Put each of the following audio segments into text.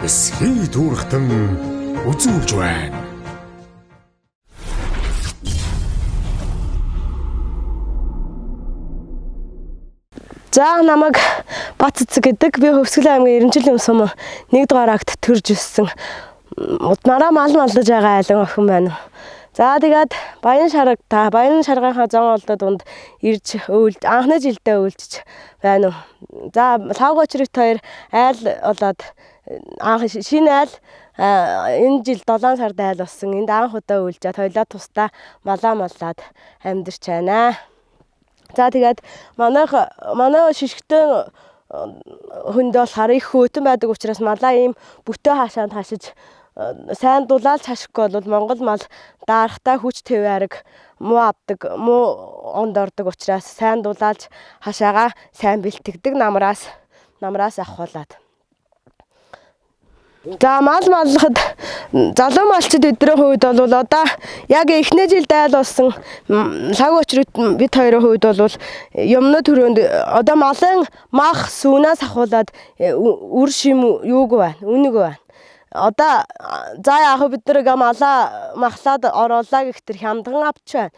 Эсхий түүрхтэн үзүүлж байна. За намайг Бат цэцэг гэдэг. Би Хөвсгөл аймгийн Эренчил сум 1 дугаар агт төрж өссөн. Удмаараа мал малдаж байгаа айлан охин байна. За тэгээд Баян шараг та Баян шаргынхаа зон олдоо дунд ирж өөлж анхны жилдээ өөлжж байна. За Лавгочрит хоёр айл болоод анх шинэ айл энэ жил 7 сард айл болсон. Энд анх удаа өөлжээд хоёлаа тусдаа малаа маллаад амьдарч байна. За тэгээд манайх манай шишгтэн хүнд болохоор их хөөтөн байдаг учраас малаа ийм бүтэн хаашаанд хашиж сайн дулаалж хашихгүй бол Монгол мал даарахтаа хүч твээрэг муу авдаг, муу онд ордог учраас сайн дулаалж хашаага сайн бэлтгэдэг намраас авахуулаад. За мал маллахад залуу малчид бидний хувьд бол одоо яг эхний жилд айл болсон лаг очрот бид хоёрын хувьд бол юмны төрөнд одоо малын мах сүүнээс ахуулаад үр шим юуг байна, үнэг байна. Одоо за яг бид нар малаа махлаад ороолаа гэх тэр хямдхан авч байна.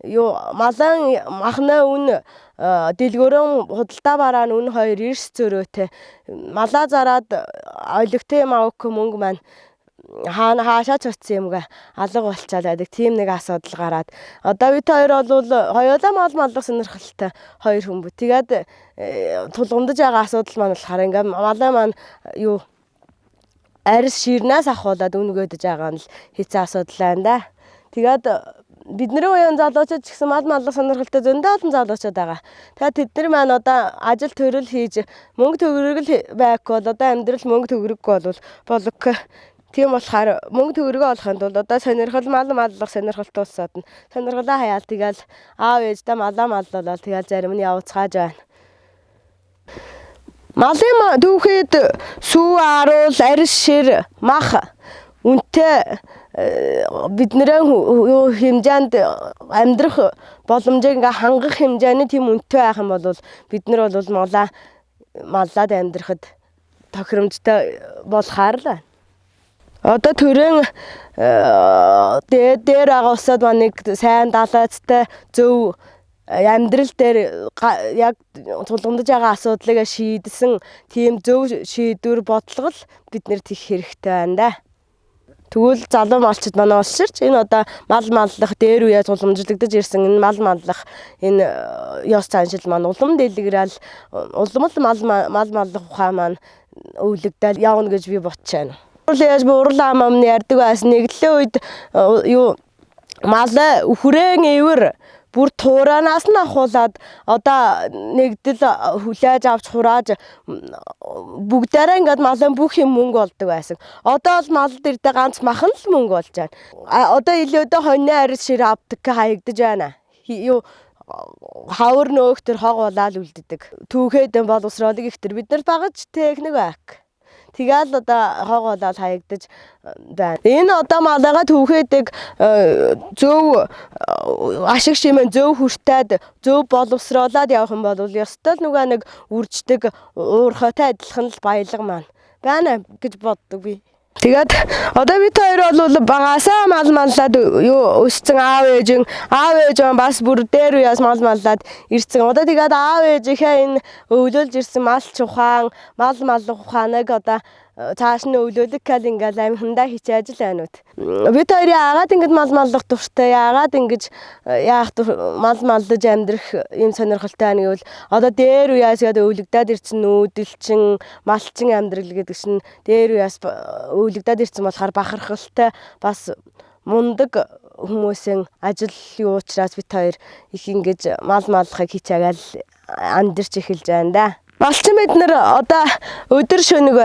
Юу малын махны үн дэлгөөрөн худалдаа бараа нь үн хоёр эрс зөрөөтэй. Малаа зараад олигтой юм авах мөнгө маань хаана хаашаа ч очсон юмгаа алга болчаад байдаг. Тийм нэг асуудал гараад. Одоо бид хоёр бол хоёулаа мал маллах сонирхолтой хоёр хүн бү. Тэгээд тулгамдаж байгаа асуудал маань болохоор ингээ малаа маань юу арьс ширнээс ахуулаад үнэгөөдөж байгаа нь л хэцүү асуудал байна да. Тэгээд бидний үеийн залуучууд ч гэсэн мал маллах сонирхолтой зөндөө олон залуучууд байгаа. Тэгээд тэд нар маань одоо ажил төрөл хийж мөнгө төгрөгөл байхгүй бол одоо амьдрал мөнгө төгрөггүй бол болог. Тийм болохоор мөнгө төгрөгөө олохын тулд одоо сонирхол мал маллах сонирхолтой улсууд нь сонирхолоо хаяал тэгэл аав ээждээ малаа маллуулаад тэгэл зарим нь явцгааж байна. Малын түүхэд сүү аруул, арьс шир, мах үнтэй бидний юу хэмжээнд амьдрах боломжийг ингээ хангах хэмжээний тийм үнэтэй байх юм бол бид нар бол малаа маллаад амьдрахад тохиромжтой болохоор л байна. Одоо төрийн дээр байгаа улсад маань нэг сайн далайцтай зөв амьдрал дээр яг тулгамдж байгаа асуудлыг шийдсэн тийм зөв шийдвэр бодлого л биднэрт их хэрэгтэй байна да. Тэгвэл залуу малчид манай улсширч энэ одоо мал маллах дээр үеэ тулгамжлагдаж ирсэн энэ мал маллах энэ ёс заншил маань улам дэлгэрэл улам л мал маллах ухаан маань өвлөгдөл явна гэж би бодож байна. Урал яаж би урал ам амны ярьдаг байсан нэгдлээ үед юу мал үхрээн эвэр бүр туураанаас нь ахуулаад одоо нэгдэл хүлээж авч хурааж бүгдээрээ ингээд малын бүх юм мөнгө болдог байсан. Одоо бол мал дэрдээ ганц махан л мөнгө болж байна. Одоо илүүдээ хоньны арьс шир авдаг хаягдаж байна. Юу хавар нөөх төр хог болаал үлддэг. Түүхэд боловсролыг их төр бид нар багаж техник байг. Тэгэл одоо хог болоод хаягдаж байна. Энэ одоо малайгаа түүхээдэг зөв ашиг шимэн зөв хүртээд зөв боловсроолоод явах юм бол ёстой л нөгөө нэг үрждэг уурхайтай адилхан л баялаг маань байна гэж боддог би. Тэгээд одоо бид хоёр бол багасаа мал маллаад юу өссөн аав ээж маань бас бүр дээр үеэс мал маллаад ирсэн. Одоо тэгээд аав ээжийнхээ энэ өвлөөлж ирсэн мал чухаан, мал маллах ухааныг одоо цааш нь өвлөөлөх гал ингээл амьхандаа хичээж л байна уу. Бид хоёр яагаад ингэж мал маллах дуртай, яагаад ингэж яах мал маллаж амьдрах юм сонирхолтой байна гэвэл одоо дээр үеэс яд өвлөгдөөд ирсэн нүүдэлчин, малчин амьдрал гэдэг чинь дээр үеэс өвлөгдөөд ирсэн болохоор бахархалтай бас мундаг хүмүүсийн ажил юу учраас бид хоёр их ингэж мал маллахыг хичээгээл амьдарч эхэлж байна да. Малчин бид нар одоо өдөр шөнөг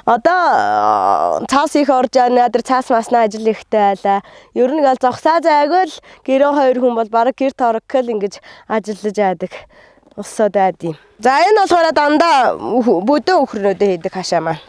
одоо цаас их орж байна. Тэр цаас маснаа ажил ихтэй байлаа. Ер нь гал зогсаа зайгүй л гэрээ хоёр хүн бол бараг гэр торог гэл ингэж ажиллаж яадаг. Усаад байд юм. За энэ болохоор дандаа бүдэн өхрнүүдээ хийдэг хашаа маань.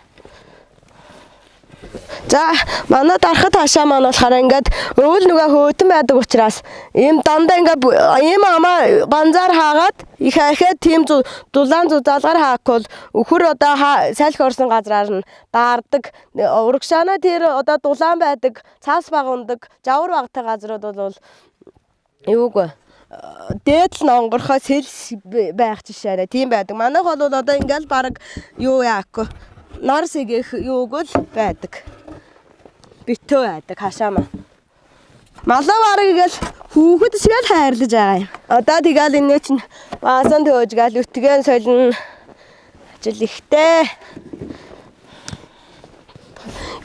За манай дарахад хашаа маань болохоор ингээд өвөл нөгөө хөөтөн байдаг учраас ийм дандаа ингээд ийм амаа ганцаар хаагаад их ахиад тийм дулаан зузаалгаар хаахгүй бол өхөр одоо салхи орсон газраар нь даардаг. Урагшаана тэр одоо дулаан байдаг, цаас баг ундаг, жавар багтай газрууд бол юуг дээд л онгорхоо сэл байх жишээрээ тийм байдаг. Манайх бол одоо ингээл баг юу яахгүй нар сэгэх юуг л байдаг. Битөө байдаг хашаа маа. Малаа бараг ингээл хүүхэд шиг л хайрлаж байгаа юм. Одоо тэгэл энэ чинь баасан төөж гээл өтгөн солино. Ажил ихтэй.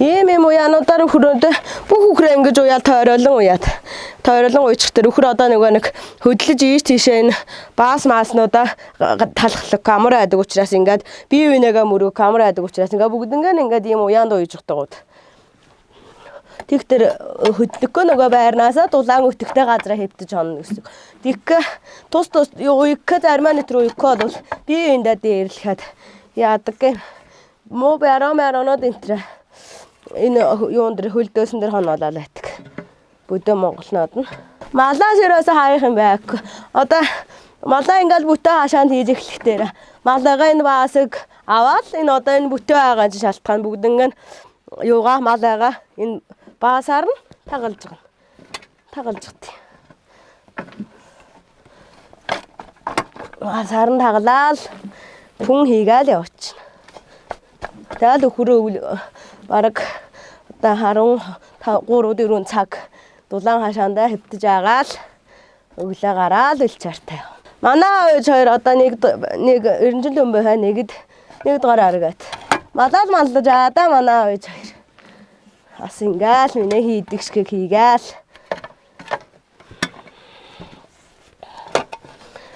Ийм юм уяануудаар өхрөөд бүх үхрээ ингэж уяал тойролон уяад. Тойролон уйчих тэр өхөр одоо нөгөө нэг хөдлөж ийш тийшээ энэ баас мааснуудаа талхлах амар байдаг учраас ингээд бие биенээгээ мөрөг амар байдаг учраас ингээд бүгднгээ ингээд ийм уяанд уйждаг гууд. Тэг тэр хөдлөхгүй нөгөө байрнаасаа дулаан өтөгтэй газараа хэвтэж хонно гэсэн. Тэг тус тус уйгк зармаа нэтэр уйгк бол бие биендээ дээрлэхэд яадаг гэн. Муу бараа мараанууд энэ энэ юун дээр хөлдөөсөн дээр хоноолоо байдаг. Бүдөө монголнууд нь. Малаас ерөөсөө хаях юм байхгүй. Одоо малаа ингээл бүтээ хашаанд хийж эхлэх дээр малаагаа энэ баасыг аваад энэ одоо энэ бүтээ байгаа чинь шалтгаан бүгднг нь юугаа малаагаа энэ баасаар нь тагалж байгаа. Тагалж байгаа. Баасаар нь таглаал пүн хийгээл явчихна. Тэгэл өхөрөө бараг одоо 13 4 цаг дулаан хашаандаа хэвтэж агаал өглөө гараал үлчаартай. Манай ээж хоёр одоо нэг нэг 90 жил өмнө хай нэгд нэг дугаар аргаад. Малаал маллаж аа да манай ээж хоёр. Бас ингаал минь хийдэг шиг хийгаал.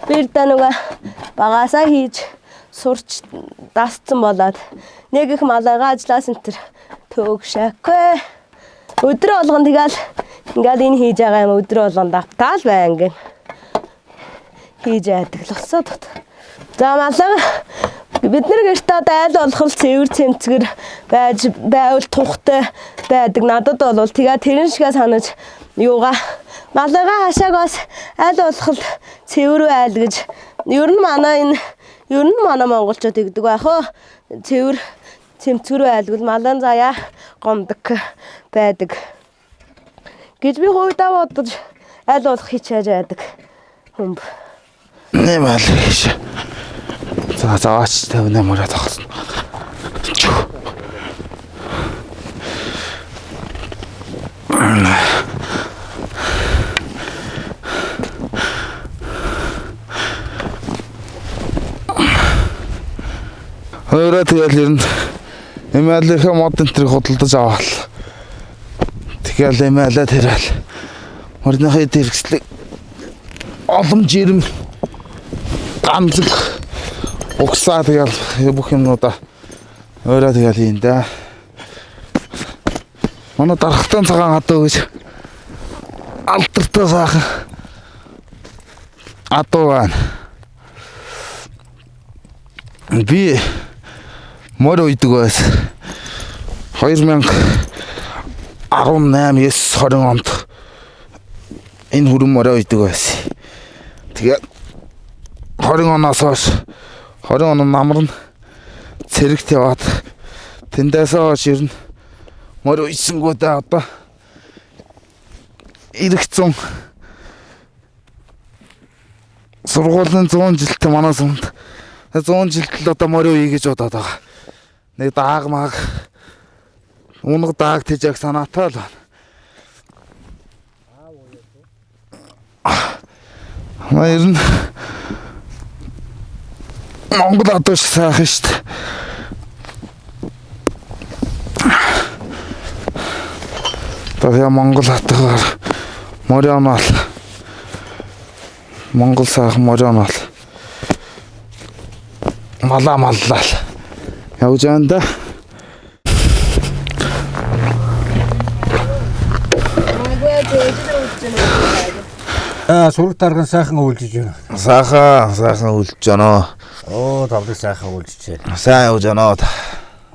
Би л нөгөө багасаа хийж сурч дасцсан болоод нэг их малаагаа ажиллаас энэ төр төөгшөөгүй. Өдөр болгон тэгэл ингээл энэ хийж байгаа юм өдөр болгон давтаал бай ингэн хийж яадаг л болсон тот. За малаа бид нар гэртээ одоо айл болох л цэвэр цэмцгэр байж байвал тухтай байдаг. Надад бол тэгээ тэрэн шигээ санаж юугаа малаагаа хашааг бас айл болох л цэвэр айл гэж ер нь манай энэ ер нь манай монголчууд тэгдэг байх оо. Цэвэр цэмцгэр айлгвал малан заяа гомдог байдаг гэж би хувьдаа бодож аль болох хичээж байдаг хүмб. Нэм аль хийж. За заваач 58 мөрөө тогсон. Өөрөө тэгэл ер нь эмээлийнхээ мод энэ төр худалдаж аваал. Тэгэл эмээлээ тэрэл. Морьныхоо дэргэслэг олон жирэм ганцэг угсаа тэгэл бүх юмнуудаа өөрөө тэгэл хийн да. Манай дархтан цагаан адуу гэж алдартай сайхан адуу байна. Би морь уйдаг байсан. 2018 9 20 онд энэ хүрэн морь уйдаг байсан. Тэгээд 20 оноос хойш 20 он намар нь цэрэгт яваад тэндээс хойш ер нь морь уйсангуудаа одоо ирэх зун сургуулийн 100 жилтэй манай сумд 100 жилд л одоо морь уйя гэж бодоод байгаа. Нэг дааг мааг унаг дааг тэжээх санаатай л байна. Маа ер нь Монгол адуу шиг сайхан шүү дээ. Тэгээ Монгол адуугаар морионол Монгол сайхан морионол малаа маллал явж байгаа да. Аа сүрэг дарган сайхан үүлжиж байна. Сайхан сайхан үлж байна. Оо тавлаг сайхан үүлжиж байна. Сайн явж байна.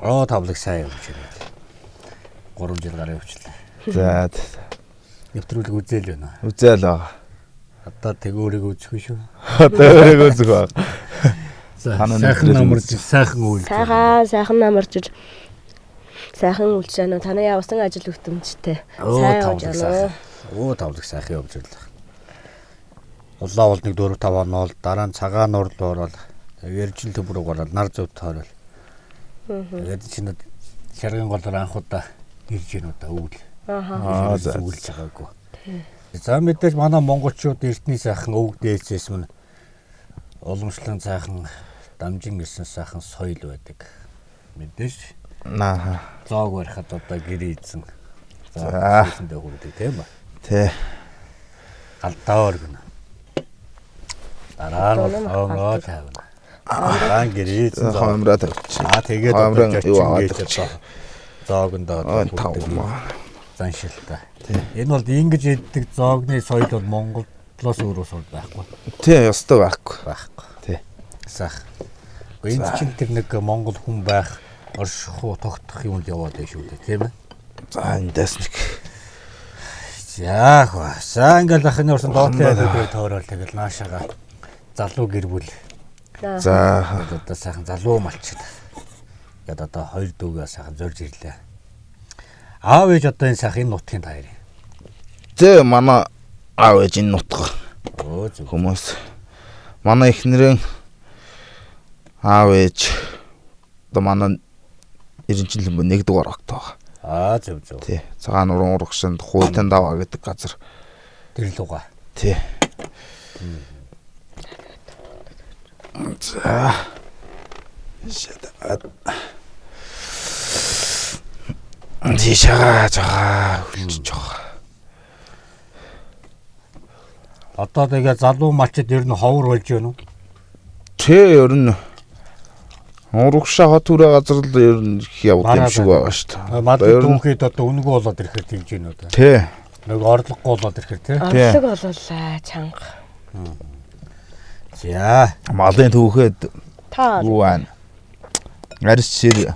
Оо тавлаг сайн явж байна. 3 жил гараа явчлаа. За Нэвтрүүлэг үзээл байна. үзээл байгаа. Одоо тэг өөрийгөө үзэх шүү. Одоо өөрийгөө үзэх баг. За Танаа сайхан нэвтрүүлэг намарч үзэх. сайхан үйлж. Сайхан сайхан намарч сайхан үлж байна уу? Танай явсан ажил хөтөмжтэй. Өө Сайн явж тавлаг байна уу? сайхан. Өө тавлаг сайхан явж байлаа. Улаан уул 1 4 5 онол дараа нь цагаан нуур руу ороод эржил төв рүү гараад нар зөв тойрол. Тэгээд чинь шаргын голоор анх удаа ирж гин удаа өвөл. Ааха. Аа за. Зүгэлж байгаагүй. За мэдээж манай монголчууд эртний сайхан өвөг дээдсээс мөн уламжлан сайхан дамжин ирсэн сайхан соёл байдаг. Мэдээж Наа. зоог барихад одоо гэрээ эзэн. За. Зээсэндээ хүрдэг тийм үү? Тэ. Галдаа өргөнө. Дараа нь Одоо хоомроо тавина. Дараа нь гэрээ эзэн зоог. Хомроо тавьчих. Аа тэгээд одоо Хоомроо юу жочин аваад гэж авчих. одоо зоогондоо Аа одоо тав хүрдэг юм аа. заншилтай. Энэ бол ингэж иддэг зоогны соёл бол Монголоос өөрөөс бол байхгүй. Тэ ёстой байхгүй. Байхгүй. Тий. Сайх. Гэхдээ энд чинь тэр нэг монгол хүн байх, орших уу, тогтох юмд яваад байна шүү дээ, тийм ээ. За эндээс нэг. За хөө. За ингээл ахын орсон доотлын айлууд тойрол тэгэл наашаага залуу гэр бүл За одоо сайхан залуу малчид. Ингээд одоо хоёр дүүгээ сайхан зорж ирлээ. Аав ээж одоо энэ сайхан энэ нутгийн таяр. Тэ манай аав ээж энэ нутга Өө зөв. хүмүүс манай эхнэрийн аав ээж одоо манай 90 жилийн нэг дугаар огт байгаа. Аа зөв зөв. Тий. Цагаан нуран урагшинд хуйтан даваа гэдэг газар. Тэр л угаа. Тий. За. Шатаад. Тийшээ жага хүлжиж байгаа. Одоо тэгээ залуу малчид ер нь ховор болж байна уу? Тэ ер нь урагшаа хот хүрээ газар л ер нь их явд юм шиг байгаа шүү дээ. Мад Одоо ер нь түүхэд одоо үнэгүй болоод ирэхээр тэгж байна уу? Тэ. Нэг орлогогүй болоод ирэхээр тий. Орлого болуулаа чанга. За. Малын түүхэд Та юу байна? Арьс шир.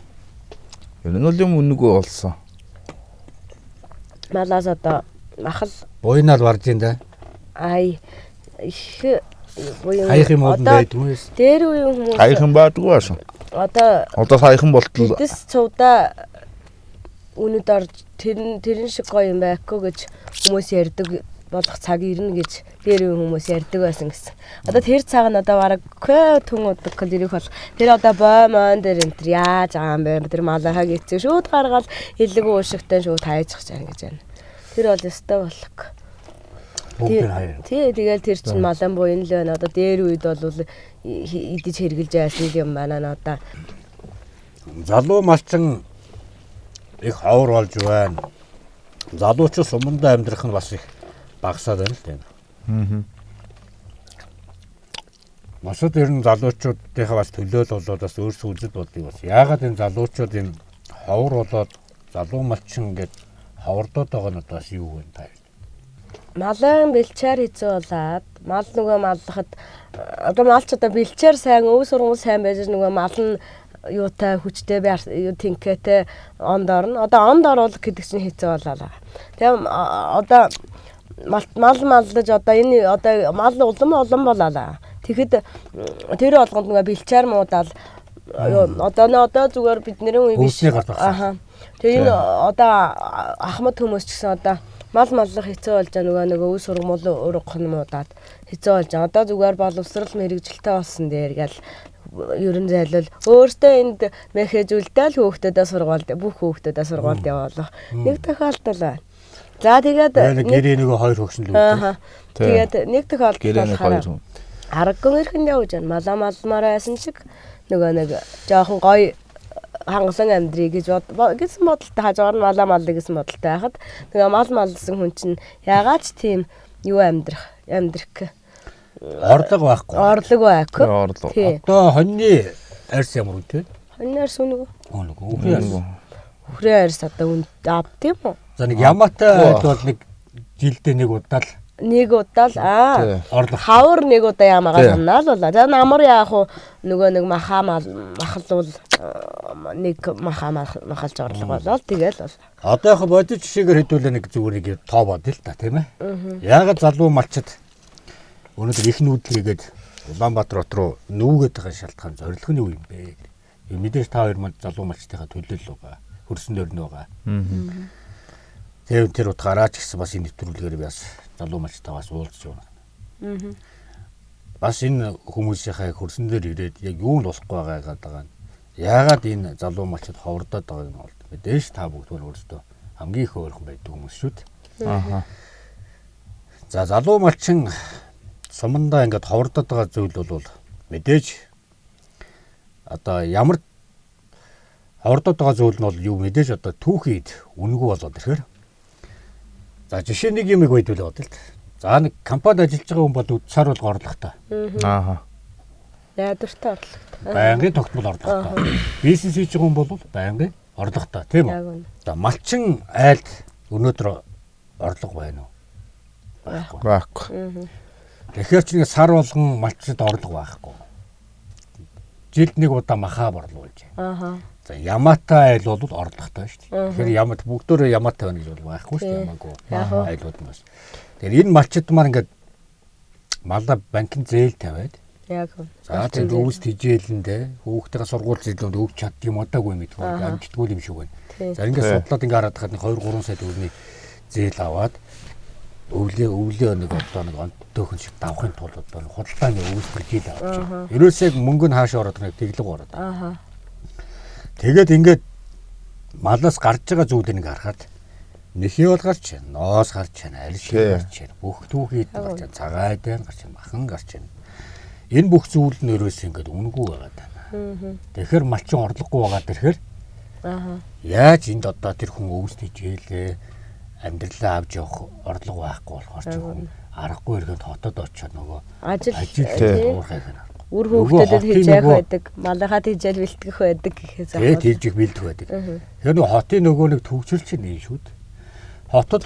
Ер нь л юм үнэгүй болсон. малаас одоо махал Буйнаар барж ин да. ай их буян Хаях юм бол одоо байдгүй. дээр үеийн хүмүүс Хаяхан байдгүй байсан. одоо Одоо саяхан болтол тэдэс цувдаа үнэд орж тэрэн тэрэн шиг гоё юм байхгүй гэж хүмүүс ярьдаг болох цаг ирнэ гэж дээр үеийн хүмүүс ярьдаг байсан гэсэн. Одоо тэр цаг нь одоо бараг түн удаг гэл ирэх бол тэр одоо бой мон дээр энэ төр яаж байгаа юм бэ? Тэр малахаг эцэг шүүд гаргаал илэг уушигтай шүүд хайчих жаа гэж байна. Тэр бол өстой болох. Бүгд нь хаяа. Тий, тэгэл тэр чинь малан буян л байна. Одоо дээр үед бол идэж хэрглэж байсан юм байна нь одоо. Залуу малчин их ховор болж байна. Залуучууд сумандаа амьдрах нь бас их багасаад байна л тийм. Аа. Мосод ер нь залуучуудынхаа бас төлөөл болоод бас өөрсдөө үзэл бодлыг бас яагаад энэ залуучууд энэ ховор болоод залуу малчин ингээд ховордоод байгаа нь одоо бас юу вэ та? Малын бэлчээр хэцүү болоод мал нөгөө маллахад одоо малч одоо бэлчээр сайн өв сургуул сайн байж нөгөө мал нь юутай хүчтэй юу тэнкэтэй онд орно. Одоо онд оруулах гэдэг чинь хэцүү болоо. Тэгээ одоо мал мал маллаж одоо энэ одоо мал улам олон болоо. Тэгэхэд тэр болгонд нөгөө бэлчээр муудаал юу одоо нэ одоо зүгээр бидний үе биш. Хөвсний гарт багсаа. Аха. Тэгээ энэ одоо ахмад хүмүүс ч гэсэн одоо мал маллах хэцүү болж байгаа нөгөө нөгөө үе сургамул ургах нь муудаад хэцүү болж байгаа. Одоо зүгээр боловсрал мэрэгжилтэй болсон дээр гэл ерөн зайлвал өөртөө энд мэхэжүүлдэл хүүхдүүдээ сургуульд бүх хүүхдүүдээ сургуульд явуулах нэг тохиолдол байна. За тэгээд Тэгээд гэрээ нөгөө хоёр хөгшин л үүдээ. Ааха. Тэгээд нэг тохиолдол Гэрээний болохоор хоёр хүн. аргагүй эрхэнд явж байна. Малаа малмаар байсан шиг нөгөө нэг жоохон гоё хангалан амьдрий гэж гэсэн бодолтой хажуугаар нь малаа маллаа гэсэн бодолтой байхад нөгөө мал маллсан хүн чинь яагаад ч тийм юу амьдрах амьдрах Орлого байхгүй. орлого байхгүй. Тэгээ орлого. Тий. Одоо хоньны арьс ямар үнэтэй? Хонь арьс үнэгүй. Үнэгүй. Үхрийн арьс. Үхрийн арьс одоо үн авд юм уу? За нэг ямаатай айл бол нэг жилдээ нэг удаа л Нэг удаа л аа. Орлого. Хавар нэг удаа ямаагаа санаа л болоо. За намар яах вэ? Нөгөө нэг маха махалвал нэг маха махалж орлого болоод тэгэл бол. Одоо яг бодит жишээгээр хэдүүлээ нэг зүгээр нэг тоо бодъё л та, тийм ээ. Яагаад залуу малчид өнөөдөр их нүүдэл хийгээд Улаанбаатар хот руу нүүгээд байгаа шалтгаан зорилго нь юу юм бэ? Мэдээж та хоёр манд залуу малчдынхаа төлөөлөл байгаа. Хөрсөн дөрнө байгаа. Тэгээд тэр утгаараа ч гэсэн бас энэ нэвтрүүлгээр бас залуу малчтайгаас уулзч явна. Бас энэ хүмүүсийнхээ хөрсөн дээр ирээд яг юу нь болохгүй байгаагаа байгаа нь яагаад энэ залуу малчид ховордоод байгааг нь бол мэдээж та бүгд өөрсдөө хамгийн их ойрхон байдаг хүмүүс шүү дээ. Аа. За залуу малчин сумандаа ингээд ховордоод байгаа зүйл бол мэдээж одоо ямар ховордоод байгаа зүйл нь бол юу мэдээж одоо түүхийд үнэгүй болоод ирэхээр за жишээ нэг юм байдвал бодъё л. За нэг компанид ажиллаж байгаа хүн бол сар бол орлоготой. Аа. Найдвартай орлоготой. Байнгын тогтмол орлоготой. Бизнес хийж байгаа хүн бол байнгын орлоготой, тийм үү? За малчин айлд өнөөдөр орлого байна уу? Байхгүй. Байхгүй. Тэгэхээр чи нэг сар болгон малчид орлого байхгүй. Жилд нэг удаа махаа борлуулж байна. Аа. За Яматай айл бол орлоготой шүү дээ. Тэгэхээр Ямат бүгдөө Яматай байна гэж бол байхгүй шүү дээ. Ямаагүй айлууд нь бас. Тэгэхээр энэ малчид маань ингээд малаа банкны зээл тавиад яг. За тэр өвс тижээлэндээ хүүхдтэйгээ сургууль зээлэнд өгч чаддаг юм удаагүй мэдгүй амжтгүй юм шиг байна. За ингээд судлаад ингээд хараад хахад 2 3 сая төгрөгийн зээл аваад өвлөө нэг одоо нэг онтөөхөн шиг давхын тулд одоо худалдааны өвсгөл жил авч. Ерөөсөө мөнгө нь хаашаа ороод нэг тэглэг ороод. Аа. Тэгээд ингээд малаас гарч байгаа зүйлийг нэг харахад нэхий бол гарч байна, ноос гарч байна, аль шиг гарч байна, бүх түүхийд гарч байна, цагаан дайн гарч байна, махан гарч байна. Энэ бүх зүйл нь ерөөсөө ингээд үнэгүй байгаа даа. Тэгэхээр малчин орлогогүй байгаа тэгэхээр яаж энд одоо тэр хүн өвс тийжээлээ амьдралаа авч явах орлого байхгүй болохоор ч хүн аргагүй ирэхэд хотод очиод нөгөө ажил уурхайх нь. Үр хүүхдэд хижээх байдаг, малынхаа хижээл бэлтгэх байдаг гэхээс аа. Тэг хижээх бэлтгэх байдаг. Тэгэхээр нөгөө хотын нөгөө нэг төвчрөл чинь энэ шүү дээ. Хотод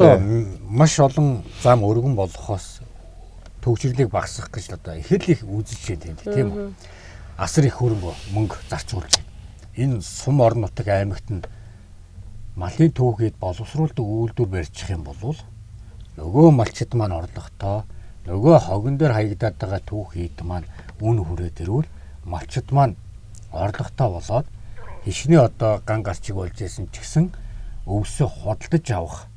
маш олон зам өргөн болохоос төвчрлийг багасгах гэж одоо их л их үзэж байна тийм үү? Асар их хөрөнгө мөнгө зарцуулж байна. Энэ сум орон нутаг аймагт нь малын түүхийд боловсруулдаг үйлдвэр барьчих юм бол нөгөө малчид маань орлоготой, нөгөө хогон дээр хаягдаад байгаа түүхийд маань үн хүрээд ирвэл малчид маань орлоготой болоод хичнээн одоо ган гарчиг болж исэн ч гэсэн өвсөө худалдаж авах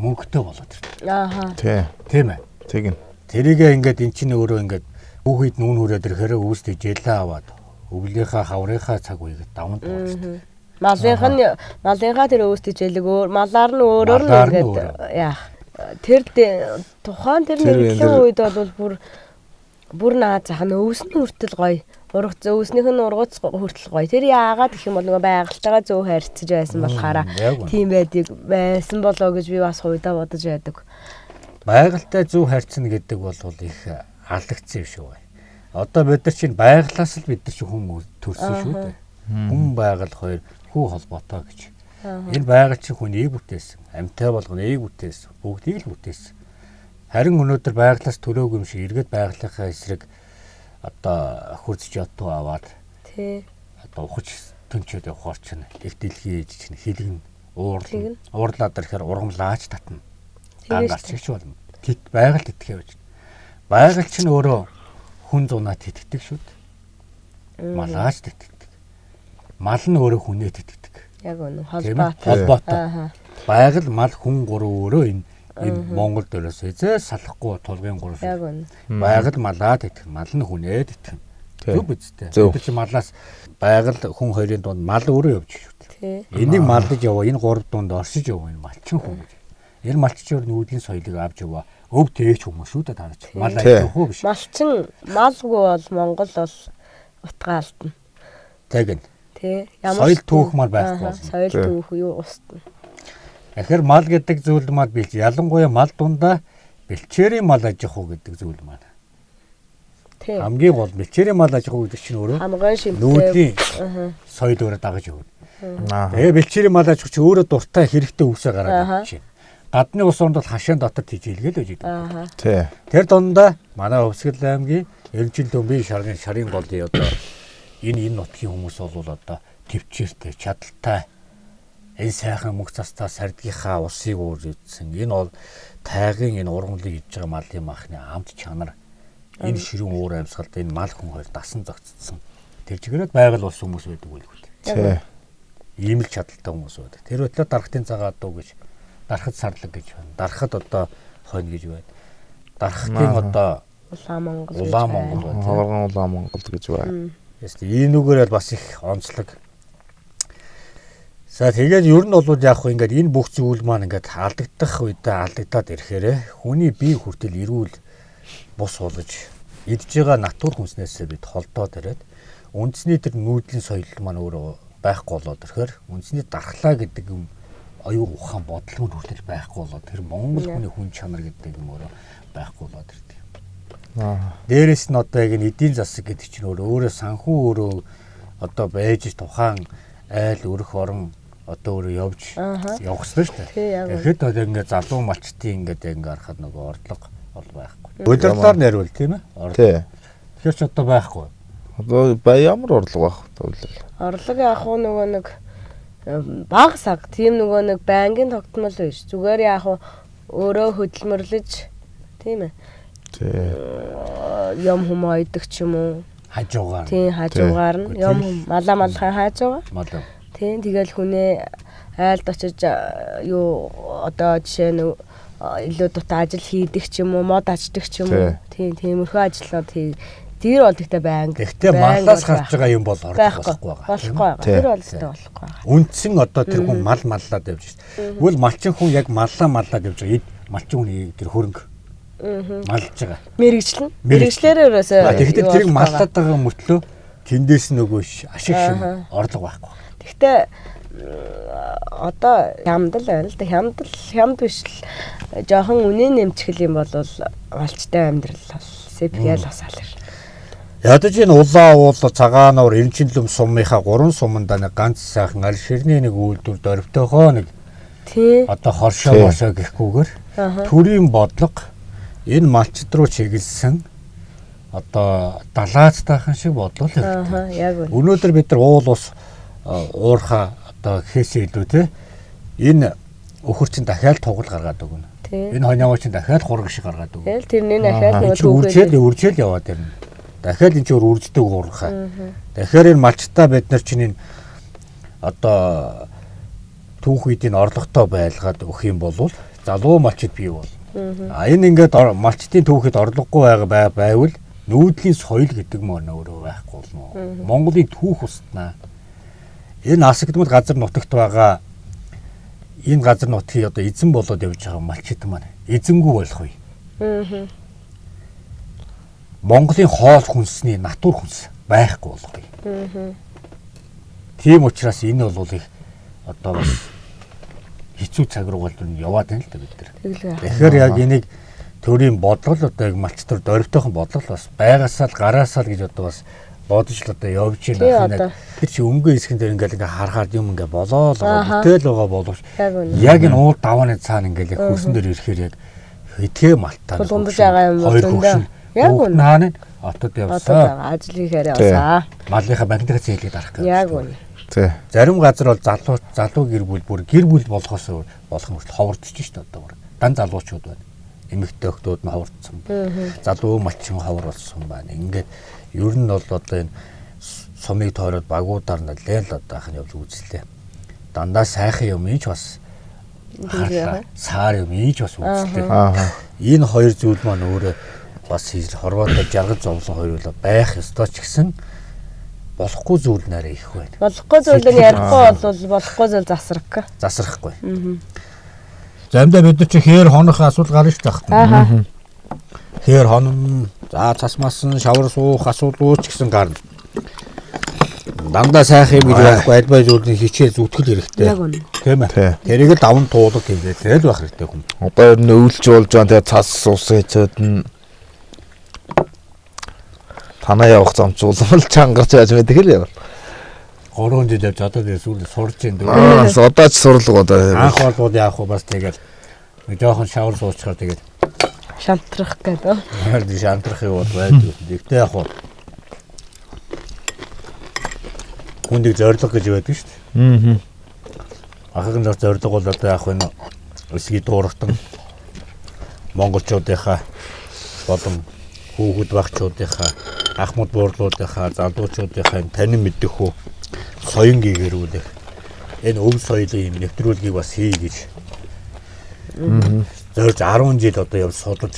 мөнгөтэй болоод ирдэг. Аа. Тийм ээ. Тэгнь. Тэрийгээ ингээд эн чинь өөрөө ингээд түүхийд нь үн хүрээд ирэхээр өвс тэжээлээ аваад өвлийнхаа хаврынхаа цаг үеийг даван туулдаг. Малынх нь малынхаа тэр өвс тэжээлэг өөр малаар нь өөрөөр нь ингээд яах. Тэр тухайн тэр нэгэн үед бол бүр наа зах нь өвс нь хүртэл гоё. Ургац өвснийх нь ургац хүртэл гоё. Тэр яагаад гэх юм бол нөгөө байгальтайгаа зөв харьцаж байсан болохоор тийм байдгийг байсан болоо гэж би бас хувьдаа бодож байдаг. Байгальтай зөв харьцна гэдэг бол их алдагдсан юм шиг байна. Одоо бид нар чинь байгалаас л бид нар чинь хүн төрсөн шүү дээ. Хүн байгаль хоёр хүү холбоотой гэж. Энэ байгаль чинь хүнийг бүтээсэн, амьтай болгоныг бүтээсэн, бүгдийг л бүтээсэн. Харин өнөөдөр байгалаас төрөөгүй юм шиг эргээд байгалийнхаа эсрэг одоо хөрзөж ятуу аваад одоо ухаж төнчөөд явахаар чинь их дэлхий ээж чинь хилэгнэ, уурлна. Уурлаад ирэхээр ургамлаач татна. Ган гарч болно. Тэт байгаль тэтгэх явж. Байгаль чинь өөрөө хүн зунаа тэтгэдэг шүү дээ. Малаач тэтгэдэг. Мал нь өөрөө хүнээ тэтгэдэг. Яг үнэ холбоотой. Холбоотой. Байгаль мал хүн гурав өөрөө энэ Монгол дөрөөс эзээ салахгүй тулгын гурав. Яг үнэ. Байгаль малаа тэтгэх, мал нь хүнээ тэтгэх. Зөв үстэй. Тэр чинь малаас байгаль хүн хоёрын дунд мал өөрөө явж шүү дээ. Энийг малдаж яваа, энэ гурав дунд оршиж яваа энэ малчин хүн гэж. Энэ малччоор нүүдлийн соёлыг авч яваа. Өв тээгч хүмүүс шүү дээ таарч. Мал ажиллах уу биш. Малчин малгүй бол Монгол бол утгаа алдна. Тэгнь. Тий. Ямар соёл түүх мал байхгүй болно. Соёл түүх юу устна. Тэгэхээр мал гэдэг зүйл маань бэлч ялангуяа мал дундаа бэлчээрийн мал аж ахуй гэдэг зүйл маань. Тий. Хамгийн гол бэлчээрийн мал аж ахуй гэдэг чинь өөрөө хамгийн шимтэй нүүдлийн соёл өөрөө дагаж явна. Тэгээ бэлчээрийн мал аж ахуй чи өөрөө дуртай хэрэгтэй өвсөө гараад ирж байна. Гадны улс оронд бол хашаан дотор тижээлгээл байж идэг. Аа. Тий. Тэр дундаа манай Өвсгөл аймгийн Эренжил төмбийн шарын голын одоо энэ нутгийн хүмүүс бол одоо төвчээртэй, чадaltaй энэ сайхан мөнх цастаа сардгийнхаа усыг ууж идсэн. Энэ бол тайгын энэ ургамлыг идж байгаа малын махны амт чанар энэ ширүүн уур амьсгалд энэ мал хүн хоёр дасан зогцсон. Тэр чигээрээ байгаль улс хүмүүс байдаг байлгүй. Тий. Ийм л чадaltaй хүмүүс байдаг. Тэр өтлөө дархтын цагаан дуу гэж дархад сарлаг гэж байна. Дархад одоо хонь гэж байна. Дархтын одоо Улаан Монгол. гэж Улаан байна. Монгол байна. Хаварган улаан Монгол гэж байна. Яст ийм нүгээр бол бас их онцлог. За тэгээд ер нь бол яг хөө ингээд энэ бүх зүйл маань ингээд алдагдах үедээ алдагдаад ирэхээрээ хүний бие хүртэл эрүүл бус болж идж байгаа натур хүнснээсээ бид холдоод ирээд үндэсний тэр нүүдлийн соёл маань өөрөө байхгүй болоод ирэхээр үндэсний дархлаа гэдэг юм оюун ухаан бодлого нь хүртэл байхгүй болоод тэр монгол хүний хүн чанар гэдэг юм өөрөө байхгүй болоод ирдэг. Аа. Дээрэс нь одоо яг энэ эдийн засаг гэдэг чинь өөрөө санхүү өөрөө одоо байж тухайн айл өрх орон одоо өөрөө явж явах ёстой шүү Тий, дээ. яг үнэ. Тэгэхэд одоо ингээд залуу малчтын ингээд ингээ харахад нөгөө орлого бол байхгүй. Удирдлаар нэривэл тийм ээ. Орлого. Тий. Тэгэхээр ч одоо байхгүй. Одоо бай ямар орлого байх вэ? Орлого яг уу нөгөө нэг баг саг тийм нөгөө нэг байнгын тогтмол биш. Зүгээр яг уу өөрөө хөдөлмөрлөж тийм ээ. Тий. Юм хүм ойдог ч юм уу. Хажуугаар. Тийм хажуугаар нь юм хүм малаа малхаа хаажуугаар. Малаа. Тийм тэгэл хүнээ айлд очиж юу одоо жишээ нь илүү дутаа ажил хийдэг ч юм уу, мод аждаг ч юм уу. Тийм тиймэрхүү ажлууд хий. Тэр бол тэгтээ байнга. Гэхдээ малаас гарч байгаа юм бол орлого болохгүй болохгүй байгаа. Болохгүй байгаа. Тий. Тэр бол өстой болохгүй байгаа. Үндсэн одоо тэр хүн мал маллаад явж шít. Тэгвэл малчин хүн яг маллаа маллаад явж байгаа. Эд малчин хүний тэр хөрөнгө малж байгаа. Мэргэжил нь. Мэргэжил. Мэргэжлээр ерөөсөө Тэгэхдээ юу тэрийг болохгүй маллаад байгаа мөртлөө тэндээс нөгөө ашиг шим орлого байхгүй. Гэхдээ одоо хямдал байна л да. Хямдал хямд биш л жоохон үнэ нэмчихэл юм бол малчтай амьдрал бол сэпгээл бас алар. Ядаж энэ улаан уул цагаан уур Эренчинлөм сумынхаа гурван сумандаа нэг ганц сайхан аль ширний нэг үйлдвэр дөрвтөөхөө нэг Тий. одоо хоршоо Тий. мошоо гэхгүйгээр төрийн бодлого энэ малчд руу чиглэсэн одоо далаацтайхан шиг бодлого хэрэгтэй. Ааха, яг үнэ. Өнөөдөр бид нар уул ус уурхаа одоо гэхээсээ илүү те энэ өхөр чинь дахиад тугал гаргаад өгнө. Тий. Энэ хониогоо чинь дахиад хураг шиг гаргаад өгнө. Тэгэл тэрний дахиад Энэ нөгөө чинь үржээл түүхэл үржээл яваад ирнэ. Дахиад энэ чинь үрждэг уурхаа. Тэгэхээр энэ малчтаа бид нар чинь энэ одоо түүх үеийн орлоготой байлгаад өгөх юм бол залуу малчид бий бол. А энэ ингээд малчдын түүхэд орлогогүй байгаа байвал нүүдлийн соёл гэдэг мөн өөрөө байхгүй болно. Монголын түүх устнаа. Энэ асагдмал газар нутагт байгаа энэ газар нутгийг одоо эзэн болоод явж байгаа малчид маань эзэнгүй болох үе. Монголын хоол хүнсний натур хүнс байхгүй болох үе. Тийм учраас энэ бол их одоо бас хэцүү цаг руу бол яваад байна л да бид нар. Тэглээ. Тэгэхээр яг энийг төрийн бодлого л одоо яг малч төр дөрвтойхон бодлого л бас байгаасаа л гараасаа л гэж одоо бас бодож л одоо явж Тий, байна. одоо. Тэр чи өнгө хэсгэн дээр ингээл ингээ харахаар юм ингээ болоо л байгаа Аха. бүтээл байгаа боловч Яг үнэ. яг энэ уул давааны цаана ингээл яг хөрсөн дээр ирэхээр яг хитгэе малтаа Тулгамдж байгаа юм бол хоёр зөндөө. хөгшин Яг үнэ. хаана отод Одоо явсан. байгаа ажил хийхээр Тий. явсаа. Малынхаа банкныхаа зээлийг дарах гэж. Яг үнэ. Тий. Зарим газар бол залуу гэр бүл бүр гэр бүл болохоос өөр болох юм хүртэл ховордож шít одоо бүр. Дан залуучууд байна. Эмэгтэй охтууд нь ховордсон. Залуу малчин ховор болсон байна. Ингээд ер нь бол одоо энэ сумыг тойроод багуудаар нэлээд л одоо ахын явж үзлээ. Дандаа сайхан юм ийч бас харлаа. Саар юм ийч бас үзлээ. Аа. Энэ хоёр зүйл маань өөрөө бас хорвоотой жаргал зовлон хоёр үл байх ёстой ч гэсэн болохгүй зүйл нэрээ их байна. Болохгүй зүйлийг ярихгүй бол болохгүй зүйл засрах. Засрахгүй. Заримдаа бид нар чи хээр хонох асуудал гарна шүү дээ. Ааха. Хээр хонно, за цас масан, шавар суух асуудал ч гэсэн гарна. Дандаа сайхан юм гэж байхгүй альбай зүйлийн хичээл зүтгэл хэрэгтэй. Яг үнэ. Тийм ээ. Тий. Тэрийг л даван туулга хийгээд л байх хэрэгтэй хүн. Одоо ер нь өвлж болж байгаа тэгээ цас ус хэцүүд нь танаа явах замчуулмал чангарч байж байдаг л яа. 3 жил явж одоо тэгээ сүүл сурж ин дөө. Аа, одоо ч сурлага одоо. Анх болвол яах вэ бас тэгэл Нэг жоохон шавар суучгаар тэгээд шантрах гэдэг. Харин шантрах юм бол байдаг. Гэхдээ яг хуу хүндэг зорилго гэж байдаг шүү дээ. Аа. Ахын зорилго бол одоо яг энэ өсгий дуурахтан монголчуудынхаа болон хүүхэд багчуудынхаа ахмад буурлуудынхаа залуучуудынхаа танин мэдэх үү соён гэгэрүүлэх энэ өв соёлын юм нэвтрүүлгийг бас хий гэж зорж 10 жил одоо явж судалж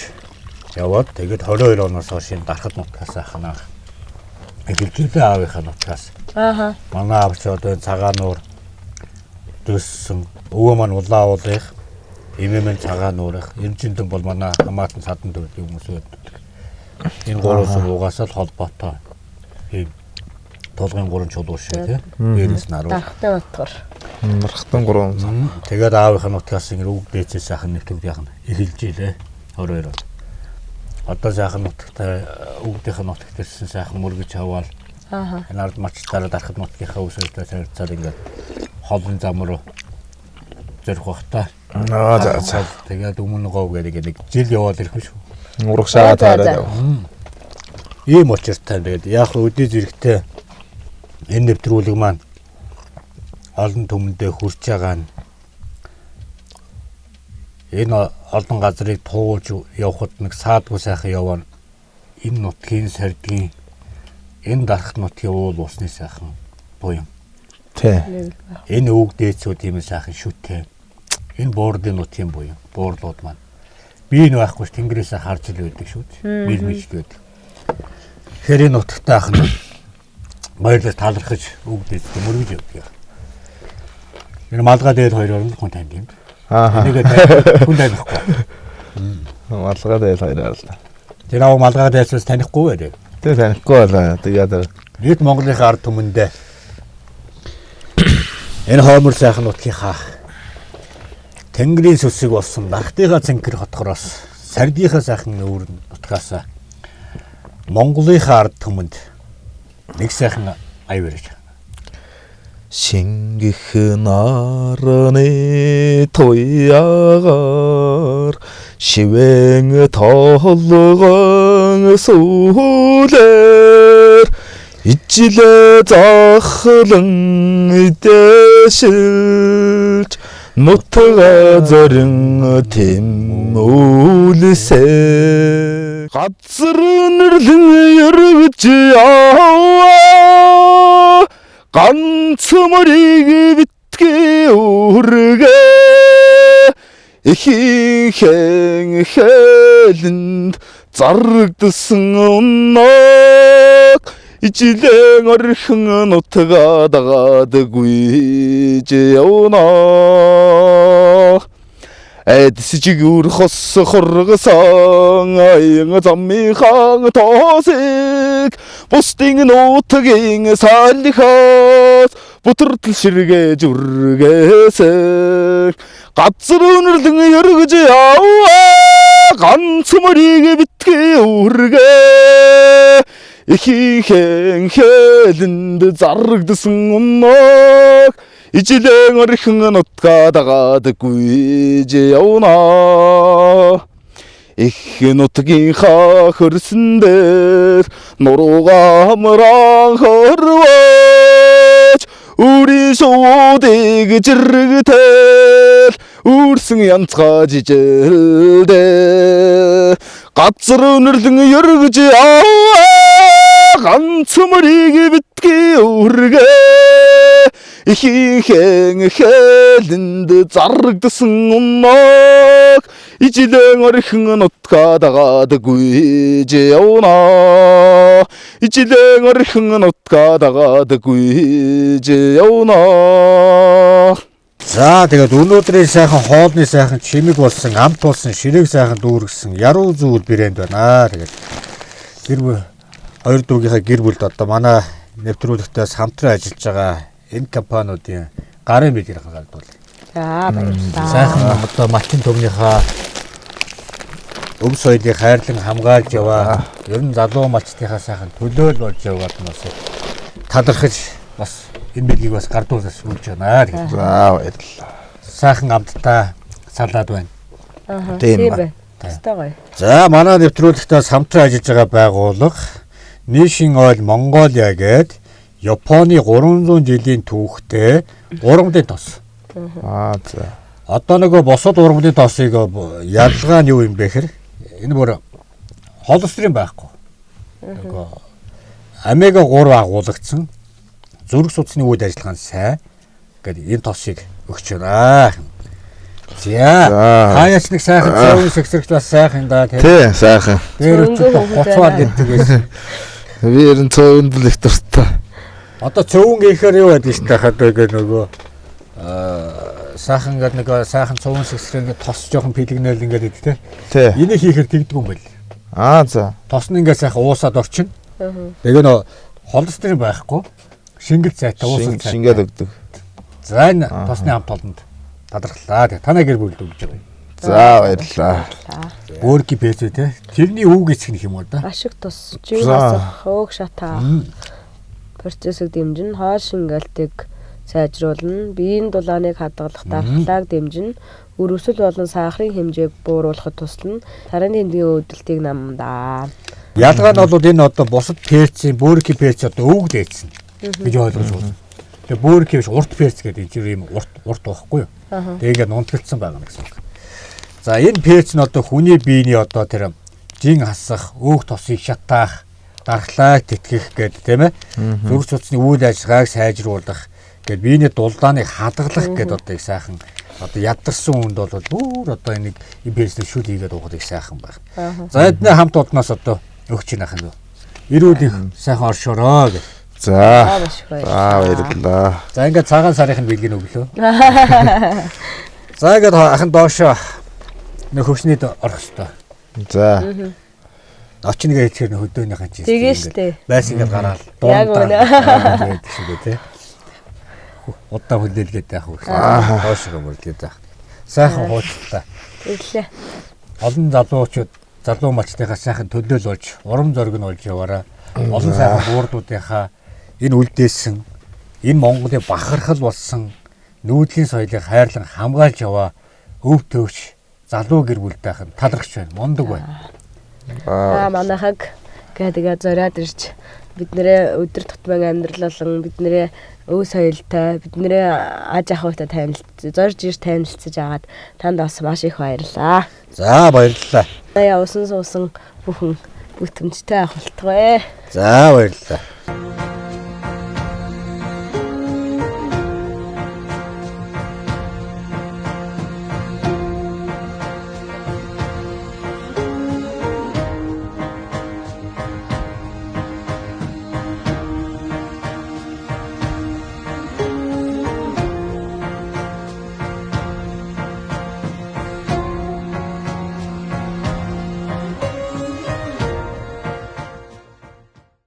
яваад тэгээд 22 оноос хойш энэ Дархад нутгаас ахнаа эхэлжүүлээ аавынхаа нутгаас. Ааха. Манай аавч одоо энэ цагаан нуур төссөн өвөө маань улаан уулынх эмээ маань цагаан нуурынх эмчиндэн бол манай хамаатан садан төрлийн хүмүүс байдаг. Энэ гурван сүм угаасаа л холбоотой. Тийм тулгын гурван чулуу шиг тий. Дээрээс нь аруул. Дархтай нутгаар. Дархтан гурван. Тэгээд аавынхаа нутгаас ингэ үг дээцээс сайхан нэвтрүүлэг яхан эхэлж илээ. 22 он. Одоо сайхан нутагтай өвгдийнх нь нутагт ирсэн сайхан мөргөж аваад Ааха. энэ ард мачтаараа Дархад нутгийнхаа үсэртэй харилцаад ингээд холын зам руу зорих бах та. Аа за за. Тэгээд өмнө говь гэдэг нэг жил яваад ирэх шүү. Урагшаа таараад. Ийм учиртай тэгээд яг өдөө зэрэгтэй энэ нэвтрүүлэг маань олон түмэндээ хүрч байгаа нь энэ олон газрыг туулж явхад нэг саадгүй сайхан яваа энэ нутгийн сардгийн энэ Дархад нутгийн уул усны сайхан буян. Тий. Энэ өвөг дээдсүүд юм сайхан шүтээ. Энэ буурдын нутгийн буян, буурлууд маань. Би энэ байхгүй ш тэнгэрээсээ харж ил байдаг шүү дээ. Мэл мэл байдаг. Тэгэхээр энэ нутагтай ах нь баярлаж талархаж өвөг дээдсүүд мөргөж явдаг. Энэ малгай дээр хоёроор нь хүн танд юм. Аа. Энийг хүн танихгүй. Малгай дээр хоёроор л. Тэр ав малгай дээдсээс танихгүй байх. Тэг танихгүй байлаа. Тэгээд Нийт Монголынхаа ард түмэндээ энэ хоомор сайхан нутгийнхаа Тэнгэрийн сүсэг болсон Дархтынхаа цэнхэр хотхороос сардийнхаа сайхан өвөр нутгаас Монголынхаа ард түмэнд нэг сайхан аяв ирж байна. Шингэх нарны туяагаар шивэн толгон сүлээр ижилээ захлан дэшилж нутга зорин тэмүүлсэ газар нэрлэн өргөж яваа ганц мөрийг битгий үргээ ихийнхэн хэлэнд зарагдсан өнөг ижилэн орхин нутгаа дагаад гүйж явна. Эдсжиг өрхос хоргосон аян замынхан тоосыг бусдын нутгийн салхиас бутартал ширгэж үргээсэ газар өнөрлөн өргөж яваа ганц мөрийг битгий үргээ ихийнхэн хэлэнд зарагдсан өнөг ижилэн орхин нутгаа дагаад гүйж явна. Их нутгийнхаа хөрсөн дээр нурууга амраан хорвооч үрийн шуудыг жирэгтэл үрсэн янцгаа жижэлдэ газар өнөрлөн өргөж яваа ганц мөрийг битгий үргээ ихийнхэн хэлэнд зарагдсан өнөг ижилэн орхин нутгаа дагаад гүйж явна. Ижилэн орхин нутгаа дагаад гүйж явна. За тэгээд өнөөдрийн сайхан хоолны сайхан чимэг болсон, амт болсон, ширээг сайхан дүүргэсэн яруу зүйл брэнд байна. Тэгээд гэр бүл хоёр дүүгийнхаа гэр бүлд одоо манай нэвтрүүлэгтээс хамтран ажиллаж байгаа энэ компаниудын гарын бэлгэр гардуул. За баярлалаа. Сайхан одоо малчин түмнийхээ өв соёлыг хайрлан хамгаалж яваа. Ер нь залуу малчдынхаа сайхан төлөөл болж яваад нь бас талархаж бас энэ бэлгийг бас гардуулаас үлж байна. Тэгээд За баярлалаа. сайхан амттай салаад байна. Аа. Тийм Тийм байна. Өстой гоё. За манай нэвтрүүлэгтээ самтран ажиллаж байгаа байгууллага Нишин Ойл Монголиа гээд Японы 300 жилийн түүхтэй ургамлын тос. Аа за. Одоо нөгөө бусад ургамлын тосыг ялгаа нь юу юм бэ гэхээр энэ бүр холестерин байхгүй. Нөгөө омега 3 агуулгдсан зүрх судасны үйл ажиллагаанд сайн гэдэг энэ тосыг өгч байна. За За. хаяач нэг сайхан цөөн сэгсрэгч бас сайхан да тийм. Тий, сайхан. Дээр Цөөнгөө өчтөр хүүхэд хуцвар байна. гэдэг байсан. Би ер нь цөөвөнд л их дуртай. Одоо цөвөн гэхээр юу байдаг шүү дээ хад гэдэг нөгөө сайхан ингээд нэг сайхан цөвөн сэгсрэг ингээд тос жоохон пилэгнэл ингээд идэг те. Тий. Энийг хийхээр тэгдэг юм байл. Аа за. Тос нь ингээд сайхан уусаад орчин. Аа. Тэгээ нөө холестерин байхгүй. Шингэл цайтай уусал цайтай. Шингээд өгдөг. За энэ тосны хамт олонд талархлаа. Тэг. Танай гэр бүлд өгж байгаа. За баярлалаа. Бөөрги пэзүү те. Тэрний үг эцэг нөх юм уу да. Ашиг тус, жин За. асах, хөөх шатаа. Процессыг дэмжин, хоол шингээлтийг сайжруулна, биеийн дулааныг хадгалах, дархлааг дэмжин, өрөвсөл болон сахарын хэмжээг бууруулахад туслана, сарын тэмдгийн өвдөлтийг намдаа. Ялгаа нь бол энэ одоо бусад перцийн бөөрги перц одоо өвөг дээдсэн гэж ойлгож байна. Тэгээ бөөрги биш урт перц гэдэг энэ чинь ийм урт урт байхгүй юу? Тэгээ ингээд нунтгалцсан байгаа юм гэсэн үг. За энэ перц нь одоо хүний биений одоо тэр жин хасах, өөх тосыг шатаах, дархлааг тэтгэх гэдэг тийм ээ. Зүрх судасны үйл ажиллагааг сайжруулах гэдэг биений дулдааныг хадгалах гэдэг одоо их сайхан одоо ядарсан хүнд бол бүр одоо энийг энэ перцний шүл хийгээд уухад их сайхан байх. За эдний хамт олноос одоо өгч байна хань. Эрүүл их сайхан оршоороо гэх. За. За маш их За баярлалаа. За ингээд цагаан сарын бэлгийг өглөө. За ингээд ахын доошоо нөх хөвшнийд орох хэвээр. За. Очин нэгэ хэлэхээр нөх хөдөөнийхэн чинь. Тэгээ штэ. Байс ингээд гараал. Яг үнэ. гэдэг шиг үү те. Удаан хүлээлгээд байх үү. Доошоо мөрлөд байх. Сайхан хуучлаа. Ирлээ. Олон залуучууд залуу малчдынхаа сайхан төлөөл болж, урам зориг нь болж яваараа. Олон сайхан буурдуудынхаа энэ үлдээсэн энэ Монголын бахархал болсон нүүдлийн соёлыг хайрлан хамгаалж яваа өв төвч залуу гэр бүлтэй хань талархч байна. Мундаг байна. Аа манайхаг гэдэг зориад ирж биднэрээ өдөр тутмын амьдрал болон биднэрээ өв соёлтой биднэрээ аж ахуйтай танилцж зорж ирж танилцж агаад танд бас маш их баярлалаа. За баярлалаа. Явсан суусан бүхэн бүтэмжтэй ах болтугай. За баярлалаа.